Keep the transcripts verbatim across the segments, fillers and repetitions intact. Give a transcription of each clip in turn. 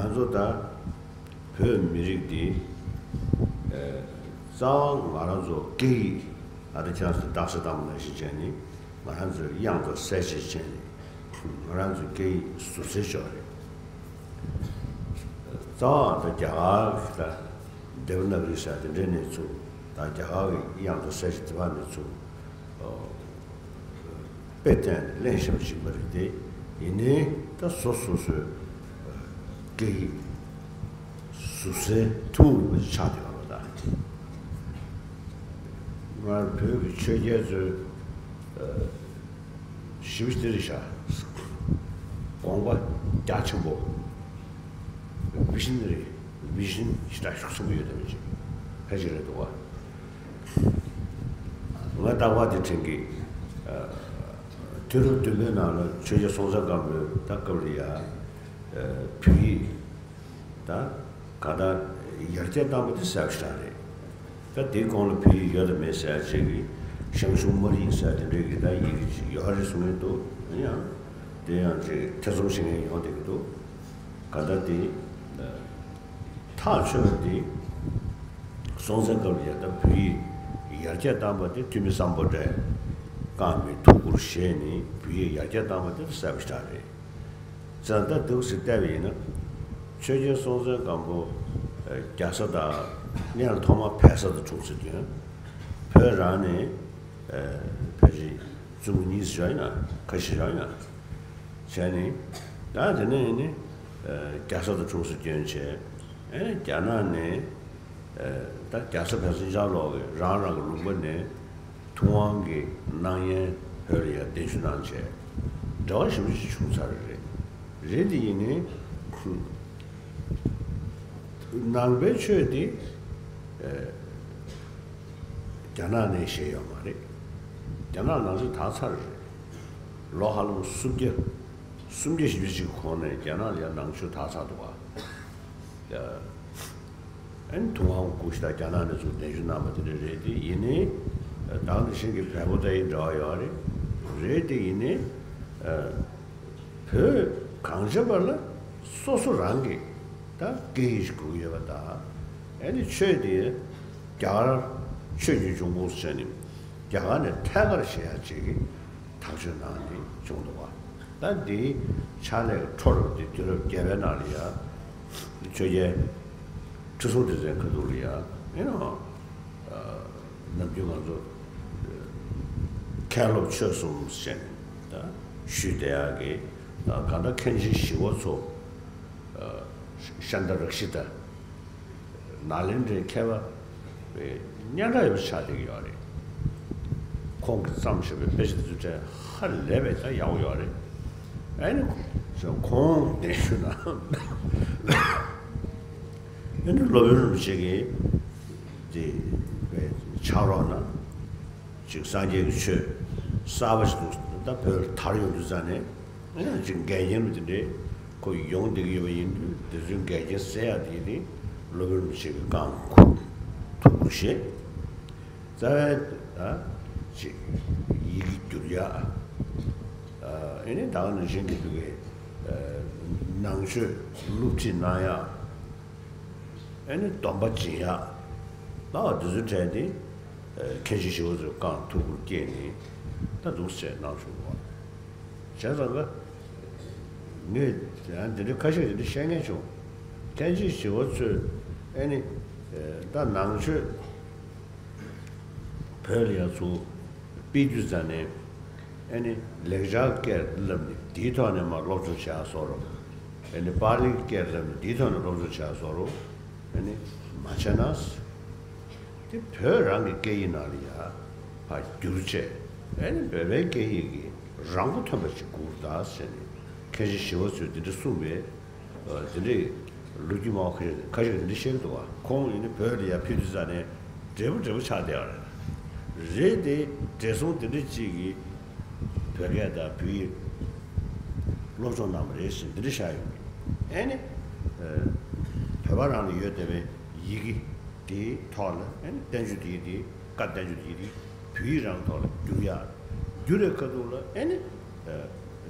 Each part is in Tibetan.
ང་ཚོ་ད་བོད་མི་རིགས་འདི་ཨ་རྩ་བ་ང་རང་ཚོ་སྐད་ཡིག་ཨ་ད་ཁྱེད་རང་ཚོ་རྟགས་གསལ་བཏང་བ་ནང་བཞིན་བྱས་ནས་ང་རང་ཚོའི་གཡང་དང་གསལ་བྱེད་བྱས་ནས་ང་རང་ཚོའི་སྐད་ཡིག་ཟུར་ཟའི་ཕྱོགས་རེད། རྩ་བ་ད་རྒྱ་གར་གྱི་ད་དེ་ཝ་ན་ག་རི་ཟེར་དེ་འདྲའི་གནས་ཚུལ་ད་རྒྱ་གར་གྱི་གཡང་དང་གསལ་བྱེད་དེ་བ་ནས་ཚུར་དཔེ་བསྟན་ནས་གླེང་བཞིན་པ་ཞིག་མ་རེད་དེ། ཡིན་ནའི་ད་སོ་སོ་སོའི་སྐད་ཡིག་ཟུར་ཟའི་ཐུན་མོང་མ་ཞིག་ཆགས་བསྡད་ཡོད་པ་དང་། སྔར་བོད་ཀྱི་ཆོས་རྒྱལ་ཚོའི་ཞིབ་འཇུག་རེད་ཤག་དགོངས་པ་རྒྱ་ཆེན་པོ། བི་ཤན་རི་བི་ཤན་ཞེ་དྲག་ཤུགས་ཆེན་པོ་ཡོད་དམ་ཅིག་ཕལ་ཆེར་རེད་འདུག་བ། ང་རྟག་པར་དེ་དྲན་གི། དུས་རབས་བདུན་པའི་ནང་ལ་ཆོས་རྒྱལ་སྲོང་བཙན་སྒམ་པོའི་ད་སྐབས་ལ་ཡ་བོད་ཡིག་ད་གང་ལྟར་ཡར་རྒྱས་བཏང་པ་དེ་གསལ་པོ་ཞེ་དྲག་རེད། ད་དེའི་གོང་ལ་བོད་ཡིག་ཡོད་དམ་མེད་ཟེར་ཡ་ཅིག་གི་ཞང་ཞུང་སྨར་ཡིག་ཟེར་དེ་འདྲའི་གི་ད་ཡི་གེ་ཅིག་ཡོད་རེད་གསུང་གི་འདུག་ཡང་དེ་ཡང་ཅིག་ཐེ་ཚོམ་བྱེད་མཁན་ཡོང་བསྡད་ཀྱི་འདུག་ག་ད་དེ་ཐག་ཆོད་པ་དེ་སྲོང་བཙན་སྐབས་ལ་ཡ་ད་བོད་ཡིག་ཡར་རྒྱས་བཏང་པ་དེ་ཐུ་མི་སམ་བྷོ་ཊས་རྐང་མའི་ཐུགས་ཁུར་བཞེས་ནས་བོད་ཡིག་ཡར་རྒྱས་བཏང་པ་དེ་གསལ་པོ་ཞེ་དྲག་རེད། བཙན་ད་འདུག་སེ་བལྟས་པ་ཡིན་ན། ཆོས་རྒྱལ་སྲོང་བཙན་སྒམ་པོ་རྒྱ་བཟའ་དང་སྔོན་ལ་ཐོག་མར་བལ་བཟའ་དང་འཁྲུངས་ཟེར་དུས། བོད་རང་ནས་ཕལ་ཆེར་བཙུན་མོ་གཉིས་སུ་བཞག་ཡིན་ན་ཁ་ཤས་བཞག་ཡིན་ན། བྱས་ནས་ད་དེ་ནས་ནི་རྒྱ་བཟའ་དང་འཁྲུངས་སུ་བསྐྱོན་བྱས། ཨེ་རྒྱ་ནག་ནས་ད་རྒྱ་བཟའ་བལ་བཟའ་ལྕགས་ལོག་གིས་རང་རང་གི་ལུང་པ་ནས་ཐུབ་དབང་གི་གནང་ཡན་བོད་ལ་ཡང་གདན་ཞུ་གནང་བྱས་འབྲེལ་བ་ཞིབ་མོ་ཞིག་བྱུང་ཚར་རེད། རེད་དེ་ཡིན་ནའི་ནང་པའི་ཆོས་དེ་རྒྱ་ནག་ནས་བཤད་ཡོད་མ་རེད། རྒྱ་ནག་ནང་ཆོས་དར་ཚར་རེད། ལོ་ཧ་ལམ་སུམ་བརྒྱ་སུམ་བརྒྱ་བཞི་བཅུ་ཞིག་གི་གོང་ནས་རྒྱ་ནག་ལ་ཡང་ནང་ཆོས་དར་ཚར་འདུག་བ། ཨ་ནི་ཐུབ་དབང་སྐུ་ཞབས་རྒྱ་ནག་ནས་ཚུར་གདན་ཞུ་གནང་བ་དེ་འདྲ་རེད་དེ་ཡིན་ནའི། ད་ག་ནང་བཞིན་གྱི་བལ་པོ་དང་ཡི་འབྲེལ་བ་ཡོད་རེད། རེད་དེ་ཡིན་ནའི། བོད་གངས་ཅན་པ་ལ་སོ་སོ་རང་གི་ད་སྐད་ཡིག་ཞིག་དགོས་ཀྱི་ཡོད་པ་དང་། ཨ་ནི་ཆོས་དེ་རྒྱ་གར་ཆོས་བརྒྱུད་འབྱུང་ཁུངས་སུ་བྱས་ནས་རྒྱ་གར་ནས་ཐད་ཀར་བཤད་ཡ་བྱེད་ཀྱི། ཐག་གཅོད་གནང་ནས་བྱུང་འདུག་བ། ད་འདིའི་ཕྱག་ལས་ཀྱི་འཕྲོ་རབ་འདི་དུས་རབས་བརྒྱད་པའི་ནང་ལ་ཡ། ཆོས་རྒྱལ་ཁྲི་སྲོང་ལྡེ་བཙན་ཁ་ཐུག་ལ་ཡ། ཨེ་ནོ། ནམ་རྒྱུན་ང་ཚོ་མཁན་སློབ་ཆོས་གསུམ་ཟེར་ནས་ད་ཞུས་བསྡད་ཡག་གི་གང་ལྟར་མཁན་ཆེན་ཞི་བ་འཚོ། ཤཱནྟ་རཀྵི་ཏ། ནཱ་ལེནྡྲའི་མཁས་པ་སྙན་གྲགས་ཡོད་པ་ཆགས་བསྡད་ཀྱི་ཡོད་རེད། ཁོང་གིས་བརྩམས་བཞག་པའི་དཔེ་ཆ་དེ་ཚོ་དྲན་ཧ་ལས་པའི་ད་ཡག་པོ་ཡོད་རེད། ཨ་ནི་ཁོང་གདན་ཞུ་གནང་། ཨ་ནི་སློབ་དཔོན་རིན་པོ་ཆེ་གིས་དེ་ཕྱག་རོགས་གནང་། ཅིག་སངས་རྒྱས་ཀྱི་ཆོས་གསར་པ་ཞིག་འདུག་ད་བོད་ལ་དར་ཡོང་དུས་ཙང་ནས། ཨ་ནི་ཅིག་འགལ་རྐྱེན་དེ་འདྲས་ཁོ་ཡོང་བསྡད་ཀྱི་ཡོད་པ་ཡིན་དུས་དེ་ཚོའི་འགལ་རྐྱེན་སེལ་ཡག་དེ་ནི་སློབ་དཔོན་རིན་པོ་ཆེ་གི་རྐང་ཁུ་ཐུགས་ཁུར་བཞེས། རྩ་བའི་ད་ཅིག་ཡི་གེ་བསྒྱུར་ཡག་ཨ་ནི་ད་ག་ནང་བཞིན་གྱི་དུས་ཀའི་ནང་ཆོས་སློབ་ཁྲིད་གནང་ཡག་ཨ་ནི་སྡོམ་པ་སྦྱིན་ཡག་ལ་བ་དེ་ཚོའི་གྲས་དེ་མཁན་ཆེན་ཞི་བ་འཚོས་རྐང་ཐུགས་ཁུར་བསྐྱེད་ནས་ད་འདུག་སེ་གནང་བྱུང་བ། བྱས་ཙང་ཀ་ངས་ཡང་འདི་འདྲའི་ཁ་ཤས་འདི་འདྲ་བཤད་མཁན་བྱུང་། མཁན་ཆེན་ཞི་བ་འཚོས་ཨ་ནི་ད་ནང་ཆོས་བོད་ལ་ཡ་ཚུར་སྤེལ་དུས་ཙ་ནས། ཨ་ནི་ལེགས་སྦྱར་སྐད་བསླབས་ནས་དེའི་ཐོག་ནས་མར་སློབ་སྦྱོང་བྱེད་ཡག་བཟོ་རོགས། ཨ་ནི་པཱ་ལིའི་སྐད་བསླབས་ནས་དེའི་ཐོག་ནས་སློབ་སྦྱོང་བྱེད་ཡག་བཟོ་རོགས། ཨ་ནི་མ་བྱས་ན། དེ་བོད་རང་གི་སྐད་ཡིག་ནང་ལ་ཡ་ཕར་བསྒྱུར་བྱས། ཨ་ནི་བོད་པའི་སྐད་ཡིག་གི་རང་མགོ་ཐོན་པ་ཞིག་དགོས་ད་ཟེར་ནས་མཁན་ཆེན་ཞི་བ་འཚོས་འདི་འདྲ་གསུངས་པས། ཨ་དེ་འདྲའི་ལོ་རྒྱུས་སྨྲ་བ་ཁ་ཤས་ཁ་ཤས་འདི་འདྲ་བཤད་ཀྱི་འདུག་བ། ཁོང་ཡིན་ན་བོད་ལ་ཡར་ཕེབས་དུས་ཙ་ནས་བགྲེས་པོ་བགྲེས་པོ་ཆགས་བསྡད་པ་རེད། རེད་དེ་བགྲེས་སོང་དེ་འདྲ་གཅིག་གིས་བོད་སྐད་དང་བོད་ཡིག་སློབ་སྦྱོང་གནང་བ་རེད་ཟེར་འདི་འདྲ་བཤད་ཡོང་གི། ཨེ་ནི་ཨ་བོད་པ་རང་ལ་ཡོད་བསྡད་པའི་ཡི་གེ་དེའི་ཐོག་ལ་ཨེ་ནི་བསྟན་བཅོས་དེ་དེ་བཀའ་བསྟན་བཅོས་དེ་དེ་བོད་ཡིག་རང་ཐོག་ལ་བསྒྱུར་ཡག་བསྒྱུར་བའི་ཁ་ཐུག་ལ་ཨེ་ནི་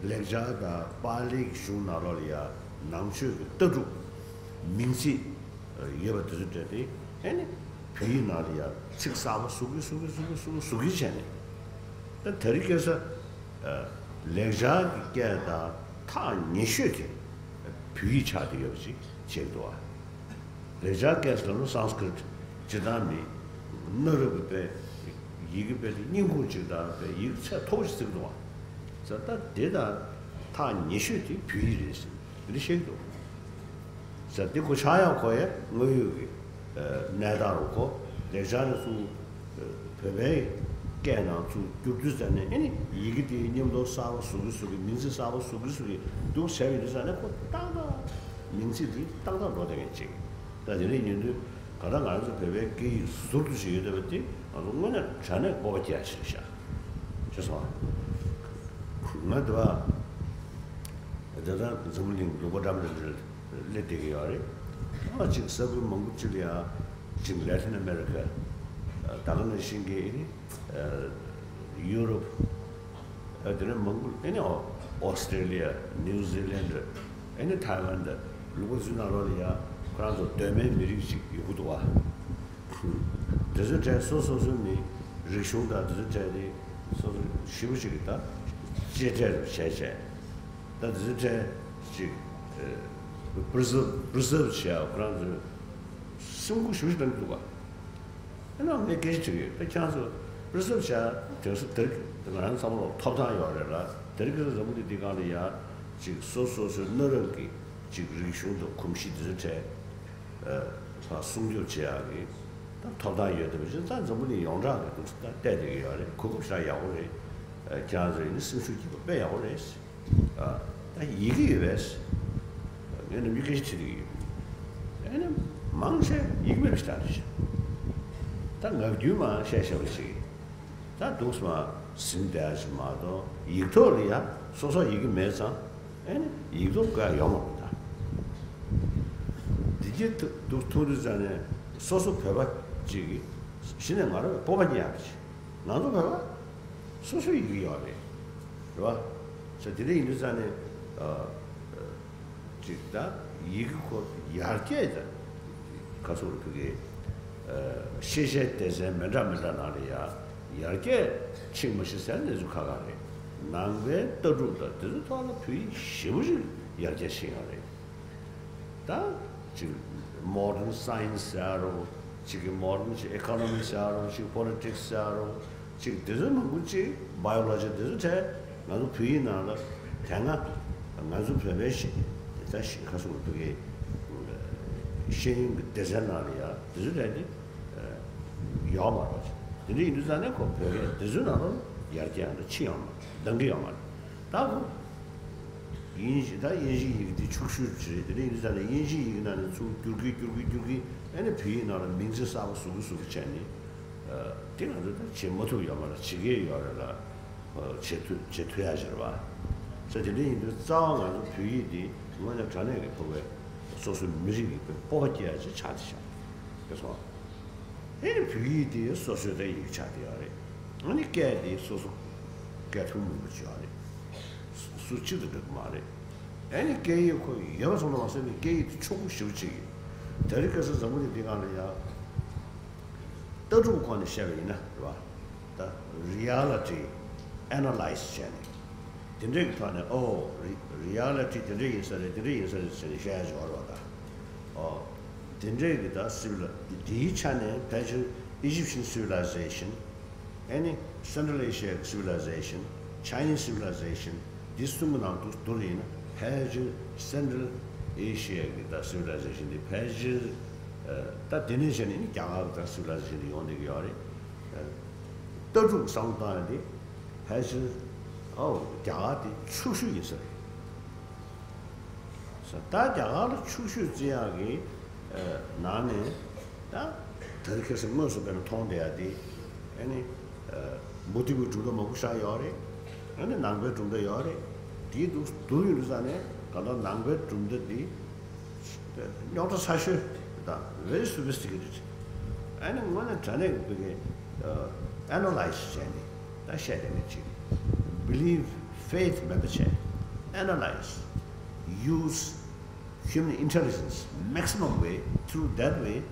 ལེགས་སྦྱར་དང་པཱ་ལིའི་གཞུང་ནང་ལོགས་ལ་ཡ་ནང་ཆོས་ཀྱི་ལྟ་གྲུབ་ མིང་ཚིག་ཡོད་པ་དེ་ཚོ་སྤྲད་དེ། ཨེ་ནི་བོད་ཡིག་ནང་ལ་ཡང་ཚིག་གསར་པ་བཟོ་གི་བཟོ་གི་བཟོ་གི་བཟོ་གི་བཟོ་གི་བྱས་ནས། ད་དེ་རིང་ཁ་སང་ལེགས་སྦྱར་གྱི་སྐད་དང་ཐག་ཉེ་ཤོས་དེ་བོད་ཡིག་ཆགས་བསྡད་ཡོད་པ་ཅིག་བྱེད་འདུག་བ། ལེགས་སྦྱར་སྐད་ཟེར་ན་སཾ་སྐྲྀཏ་སྤྱིར་བཏང་མི་གནའ་རབས་ཀྱི་དཔེ་ཡི་གེ་དཔེ་དེ་རྙིང་ཁུངས་གཅིག་དང་དཔེ་ཡི་གེ་ཚད་མཐོ་པོ་ཞིག་བརྩི་གི་འདུག་བ། ཟེར་ད་དེ་དང་ཐག་ཉེ་ཤོས་དེ་བོད་ཡིག་རེད་ཟེར་དེ་འདྲ་བཤད་ཀྱི་འདུག་ཟེར་དེ་གོ་ཆག་ཡང་གོ་ཡ་དངོས་ཡོད་ཀྱི་གནས་སྟངས་རུ་གོ། ལེགས་སྦྱར་ནས་ཚུར་བོད་པའི་སྐད་ནང་ཚུར་བསྒྱུར་དུས་ཙམ་ནས་ཨེ་ནི་ཡི་གེ་དེའི་མཉམ་དུ་གསར་པ་བཟོ་གི་བཟོ་གི་མིང་ཚིག་གསར་པ་བཟོ་གི་བཟོ་གི་འདུག་བྱས་པའི་དུས་ཙམ་ནས་ཁོ་ཏག་ཏག་མིང་ཚིག་དེ་ཏག་ཏག་འགྲོ་བསྡད་མཁན་ཅིག་ད་དེ་རིང་ཉིན་དུས་ག་ད་ང་རང་ཚོ་བོད་པའི་སྐད་ཡིག་ཟུར་དུ་ཞིག་ཡོད་བསྡད་པ་དེ་ང་ཚོ་དངོས་གནས་དྲང་གནས་སྤོབས་པ་སྐྱེ་ཡ་ཞིག་རེད་ཤག་ཤེས་སོང་ང་། ང་འདི་བ་དེ་ད་འཛམ་བུ་གླིང་ལུང་པ་འདྲ་མི་འདྲ་འདྲ་སླེབས་བསྡད་ཀྱི་ཡོད་རེད། ཨ་ཅིག་ས་ཁུལ་མང་པོ་ཅིག་ལ་ཡ་ཅིག་ལེ་ཐིན་ཨ་མེ་རི་ཁ། ད་ག་ནང་བཞིན་གྱི་ཨ་ཡུ་རོབ། ཨ་དེ་ནས་མང་པོ་ཨ་ནི་ཨོ་ཨོ་སི་ཀྲེ་ལི་ཡ། ནིའུ་ཛི་ལན་ཨ་ནི་ཐའེ་ཝན་དུ་ལུང་པ་ཚོའི་ནང་ལོགས་ལ་ཡ་ཁོ་རང་ཚོ་གདོད་མའི་མི་རིགས་ཅིག་ཡོད་ཀྱི་འདུག་བ། དེ་ཚོའི་གྲས་སོ་སོ་སོའི་མི་རིག་གཞུང་དང་དེ་ཚོའི་གྲས་དེ་སོ་སོ་ཞེ་པོ་ཅིག་གི་ད་གཅེས་སྤྲས་རུ་བྱས་བྱས། ད་དེ་ཚོའི་གྲས་ཅིག་པི་རི་སརབ་པི་རི་སརབ་བྱས་ཁོ་རང་ཚོས་སེམས་ཁུར་ཞེ་པོ་ཅིག་བཏང་གི་འདུག་བ། ཨ་ནི་ངས་སྐད་ཆ་དྲིས་ཡོད། ད་ཁྱེད་རང་ཚོ་པི་རི་སརབ་བྱས་དེང་སང་དེར་ང་རང་ཚང་མ་ལ་ཐོབ་ཐང་ཡོད་རེད་ལ། དེ་རིང་ཁ་སང་འཛམ་བུ་གླིང་འདི་སྒང་ལ་ཡ་ཅིག་སོ་སོ་སོའི་གནའ་རབས་ཀྱི་ཅིག་རིག་གཞུང་དང་གོམས་གཤིས་དེ་ཚོའི་གྲས་ཕར་སྲུང་སྐྱོབ་བྱེད་ཡག་གི་ད་ཐོབ་ཐང་ཡོད་བསྡད་པ་བཞིན། ད་འཛམ་བུ་གླིང་ཡོངས་གྲགས་ཀྱི་འདུག་ད་བལྟས་བསྡད་ཀྱི་ཡོད་རེད། གོ་སྐབས་ཞེ་དྲག་ཡག་པོ་རེད། ཁྱེད་རང་ཚོ་ཡིན་ན་སེམས་ཤུགས་སྐྱེད་པ་དཔེ་ཡག་པོ་རེད། ཨ། ད་ཡི་གེ་ཡོད་པས། ངས་ནམ་རྒྱུན་སྐད་ཆ་དྲིས་ཀྱི་ཡོད། ཨ་ནི་མང་ཆེ་ཡིག་མེད་པ་ཞིག་ད་རེད། ད་ངག་རྒྱུན་མ་བཤད་བཤད་པ་ཞིག་ད་འདུག་སེ་མ་ཟིན་བསྡད་ཡ་ཞིག་མ་གཏོགས་ཡིག་ཐོག་ལ་ཡ་སོ་སོ་ཡི་གེ་མེད་ཙང་ཨ་ནི་ཡིག་ཐོག་དགོས་ཡ་ཡོད་མ་རེད་ད། འདི་གྱི་ཐུགས་ཐུགས་འདུན་ཙང་ནས་སོ་སོ་བོད་པ་ཅིག་གིས་གཞི་ནས་ང་རང་ལ་སྤོབས་པ་སྐྱེ་ཡ་རེད། ང་ཚོ་བོད་པ་སོ་སོའི་ཡི་གེ་ཡོད་རེད། རེད་བ། ས་དེ་འདྲ་ཡིན་དུས་ཙང་ནས་ཨ། ཅིག་ད་ཡི་གེ་ཁོ་ཡར་རྒྱས་ད་ག་ཚོད་རེད་ཕ་གི། ཨ། ཤེས་བྱའི་སྡེ་ཚན་མི་འདྲ་མི་འདྲ་ནང་ལ་ཡ་ཡར་རྒྱས་ཕྱིན་མ་ཤི་ཟེར་གནས་ཚུལ་ཁག་ཁག་རེད། ནང་པའི་ལྟ་གྲུབ་དང་དེ་ཚོའི་ཐོག་ལ་བོད་ཡིག་ཞེ་པོ་ཅིག་ཡར་རྒྱས་ཕྱིན་ཡོད་རེད། ད་ཅིག་modern science ཟེར་རོ། ཅིག་གི་modern ཅིག་economy ཟེར་རོ། ཅིག་politics ཟེར་རོ། ཅིག་དེ་ཚོ་མང་པོ་ཅིག་biology དེ་ཚོ་གྲས་ང་ཚོ་བོད་ཡིག་ནང་ལ་དེ་སྔ་ང་ཚོ་བོད་པའི་ཤེས་ད་ཤེས་ཁ་སོ་བོད་ཀྱི་ཤེས་ཡོན་གྱི་སྡེ་ཚན་ནང་ལ་ཡ་དེ་ཚོ་གྲས་དེ་ཡོད་མ་རེད། དེ་འདྲ་ཡིན་དུས་ཙང་ནས་ཁོ་བོད་སྐད་དེ་ཚོའི་ནང་ལ་ཡར་རྒྱས་ཡང་ད་ཕྱིན་ཡོད་མ་རེད། འདང་གི་ཡོད་མ་རེད། ད་ཁོ་དབྱིན་ཇི་ད་དབྱིན་ཇི་ཡི་གེ་འདི་ཕྱུག་ཤོས་ཅིག་རེད། དེ་འདྲ་ཡིན་ཙང་ནས་དབྱིན་ཇི་ཡི་གེ་ནང་ནས་ཚུར་བསྒྱུར་གི་བསྒྱུར་གི་བསྒྱུར་གི་ཨ་ནི་བོད་ཡིག་ནང་ལ་མིང་ཚིག་གསར་པ་བཟོ་གི་བཟོ་གི་བྱས་ནས། ཨ། དེ་ང་ཚོ་ད་བྱེད་མ་ཐུབ་ཡོད་མ་རེད། བྱེད་ཀྱི་ཡོད་རེད་ལ། ཨ། བྱེད་ཐུབ་བྱེད་ཐུབ་ཡ་ཅིག་རེད་བ། ས་དེ་འདྲ་ཡིན་དུས་རྩ་བ་ང་ཚོ་བོད་ཡིག་འདི་དངོས་གནས་དྲང་གནས་ཀྱི་ཕ་གིའི་སོ་སོའི་མི་རིགས་ཀྱི་སྤོབས་པ་སྐྱེ་ཡ་ཅིག་ཆགས་བསྡད་ཤག་ཡོད་སོང་། ཨེ་ནི་བོད་ཡིག་དེ་སོ་སོའི་རེ་ཡིག་ཆགས་བསྡད་ཡོད་རེད། ཨ་ནི་སྐད་དེ་སོ་སོ་སྐད་ཐུང་མང་པོ་ཅིག་ཡོད་རེད། སུ་གཅིག་ཏུ་འགྲིག་གི་མ་རེད། ཨེ་ནི་སྐད་ཡིག་ཁོ་ཡོད་པ་སོང་ཙང་མ་ཟད་ནི་སྐད་ཡིག་དེ་ཕྱུག་པོ་ཞེ་པོ་ཅིག་ཡིན། དེ་རིང་ཁ་སང་འཛམ་བུ་གླིང་འདི་སྒང་ལ་ཡ་ལྟ་གྲུབ་སྐོར་ནས་བཤད་པ་ཡིན་ན་རེད་བ། ད་reality analyze བྱས་ནས། དེ་འདྲའི་གི་ཐོག་ནས་ཨོ་རི་reality དེ་འདྲ་ཡིན་ས་རེད། དེ་འདྲ་ཡིན་ས་རེད་ཟེར་ནས་བཤད་ཡ་ཅིག་ཡོད་རེད་བ་ད། ཨོ་དེ་འདྲའི་གི་ད་civil་དེའི་ཆ་ནས་ཕལ་ཆེར་Egyptian civilization ཨ་ནི་Central Asia གི་civilization Chinese civilization འདི་གསུམ་གི་ནང་དུ་བསྡུར་ཡིན་ན་ཕལ་ཆེར་Central Asia གི་ད་civilization འདི་ཕལ་ཆེར་ད་དེ་ནས་བྱས་ནས་ནི་རྒྱ་གར་གི་ད་civilization འདི་ཡོང་བསྡད་ཀྱི་ཡོད་རེད། ལྟ་གྲུབ་བསམ་བློ་བཏང་ཡ་དེ་ཕལ་ཆེར་ཨོ་རྒྱ་གར་དེ་ཕྱུག་ཤོས་ཡིན་ས་རེད། ད་རྒྱ་གར་ལ་ཕྱུག་ཤོས་བརྩི་ཡག་གི་ནང་ནས་ད་དེ་རིང་ཁ་སང་དངོས་སུ་དཔེར་ན་མཐོང་བསྡད་ཡ་དེ་ཨ་ནི་མུ་སྟེགས་པའི་གྲུབ་མཐའ་མང་པོ་ཞིག་ཡོད་རེད། ཨ་ནི་ནང་པའི་གྲུབ་མཐའ་ཡོད་རེད། དེའི་འདུག་བསྡུར་ཡོང་དུས་ཙང་ནས་གང་ལྟར་ནང་པའི་གྲུབ་མཐའ་འདི་རྙོག་དྲ་ཚ་ཤོས་དང་very sophisticated ཨ་ནི་དངོས་གནས་དྲང་གནས་ཀྱི་ཕ་གི་ཨ་ནི་ཨ་ན་ལའི་སི་བྱས་ནས་ད་བཤད་བསྡད་མཁན་ཅིག believe faith མེད་པ་བྱས། Analyze, use human intelligence maximum way, through that way,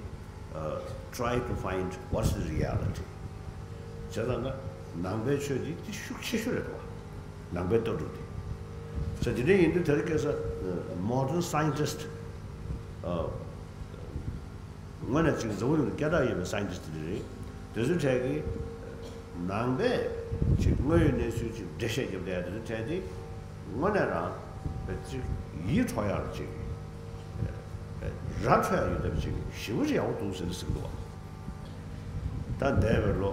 uh, try to find what's the reality. བྱས་ཙང་ཀ་ནང་པའི་ཆོས་འདི་དེ་ཤུགས་ཆེ་ཤོས་རེད་དོ། ནང་པའི་ལྟ་གྲུབ་དེ། ས་དེ་འདྲ་ཡིན་དུས་དེ་རིང་ཁ་སང་modern scientist, uh, དངོས་གནས་ཅིག་འཛམ་བུ་གླིང་དུ་སྐད་གྲགས་ཡོད་པའི་scientist དེ་རེད། དེ་ཚོའི་གྲས་ཀྱིས་ནང་པའི་ཅིག་དངོས་ཡོད་གནས་ཚུལ་ཅིག་འགྲེལ་བཤད་རྒྱབ་བསྡད་ཡ་དེ་ཚོའི་གྲས་དེ་དངོས་གནས་རང་ཅིག་ཡིད་འཕྲོག་ཡ་ལ་ཅིག་ར་འཕྲོད་ཡ་ཡོད་སྟབས་ཅིག་ཞེ་པོ་ཅིག་ཡག་པོ་འདུག་ཟེར་ནས་གསུངས་འདུག་བ། ད་འདས་པའི་ལོ་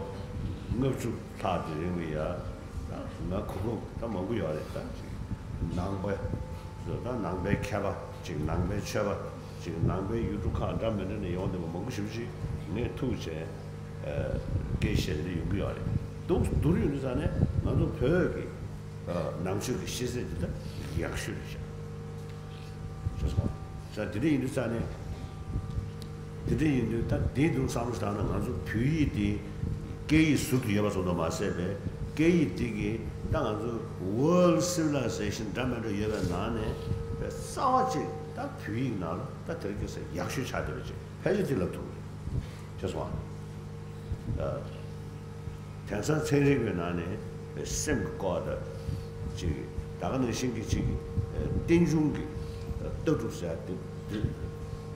ལྔ་བཅུ་ལྷག་གི་རིང་ལ་ཡ། ད་ང་གོ་སྐབས་ད་མང་པོ་ཡོད་རེད། ད་ཅིག་ནང་པའི་ད་ནང་པའི་མཁས་པ་ཅིག་ནང་པའི་ཆོས་པ་ཅིག་ནང་པའི་ཡུལ་གྲུ་ཁག་འདྲ་མི་འདྲ་ནས་ཡོང་བསྡད་པ་མང་པོ་ཞེ་པོ་ཅིག་ངས་ཐུག་བྱས་སྐད་བཤད་འདི་ཡོང་གི་ཡོད་རེད། འདུག་འདུག་ཡོང་དུས་ཙང་ནས་ང་ཚོ་བོད་ཀྱི་ནང་ཆོས་ཀྱི་ཤེས་ཚད་འདི་ད་ཡག་ཤོས་རེད་ཤག་ཤེས་སོང་། ས་དེ་འདྲ་ཡིན་དུས་ཙང་ནས། དེ་འདྲ་ཡིན་དུས་ད་འདི་འདུག་བསམ་བློ་བཏང་ན་ང་ཚོ་བོད་ཡིག་འདི་སྐད་ཡིག་ཟུར་དུ་ཡོད་པ་ཙམ་དུ་མ་ཟད་པའི་སྐད་ཡིག་འདི་གིས་ད་ང་ཚོ་world civilization འདྲ་མི་འདྲ་ཡོད་པའི་ནང་ནས་པའི་རྩ་བ་གཅིག་ད་བོད་ཡིག་ནང་ལ་ད་དེ་རིང་ཁ་སང་ཡག་ཤོས་ཆགས་བསྡད་པ་ཅིག་ཕལ་ཆེར་དེ་ལབ་ཐུབ་རེད། ཤེས་སོང་ཨ། དེང་སང་ཚན་རིག་པའི་ནང་ནས་སེམས་ཀྱི་སྐོར་དང་ཅིག་ད་ག་ནང་བཞིན་གྱི་ཅིག་རྟེན་འབྱུང་གི་ལྟ་གྲུབ་ཟེར་ཡ་དེ་དེ་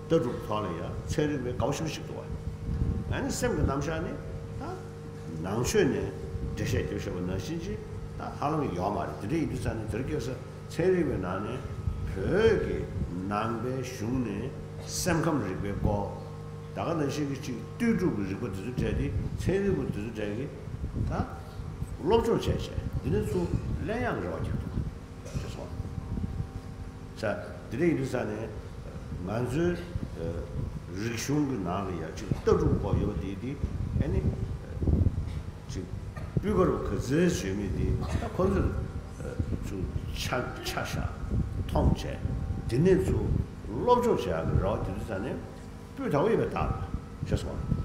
ལྟ་གྲུབ་ཐོག་ལ་ཡང་ཚན་རིག་པའི་དགའ་བོ་ཞེ་པོ་ཞིག་འདུག་བ། ཨ་ནི་སེམས་ཀྱི་རྣམ་གཞག་ནི་ད་ནང་ཆོས་ནས་འགྲེལ་བཤད་རྒྱབ་བཞག་པ་ནང་བཞིན་ཅིག་ད་ཧ་ལམ་ཡོད་མ་རེད། དེ་འདྲ་ཡིན་དུས་ཙང་ནས་དེར་སྐྱེས་ས། ཚན་རིག་པའི་ནང་ནས་བོད་ཀྱི་ནང་པའི་གཞུང་ནས་སེམས་ཁམས་རིག་པའི་སྐོར། ད་ག་ནང་བཞིན་གྱི་ཅིག་ལྟོས་གྲུབ་ཀྱི་རིག་པ་འདི་ཚོ་གྲས་དེ་ཚན་རིག་པ་འདི་ཚོ་གྲས་ཀྱིས་ད་སློབ་སྦྱོང་བྱས་བྱས་འདི་ནས་ཚུར་གླེང་ཡག་གི་རེ་བ་རྒྱག་ཐུབ་ཅེས་སོང་། ས་འདི་འདྲ་ཡིན་དུས་ས་ནས་ང་ཚོའི་རིག་གཞུང་གི་ནང་ལ་ཡང་ཅིག་ལྟོས་གྲུབ་སྐོར་ཡོད་པ་དེ་དེ་ཨ་ནི། ཅིག་སྤུས་ཀ་རུ་ག་ཚོད་བྱོན་མི་དེ་ད་ཁོ་ཚོས་ཚུར་ཆ་ཆ་བཞག་མཐོང་བྱས་དེ་ནས་ཚུར་སློབ་སྦྱོང་བྱེད་ཡག་གི་རེ་བ་དེ་དུས་ཙང་ནས་སྤུས་དག་པོ་ཡོད་པའི་རྟགས་རེད་ཤེས་སོང་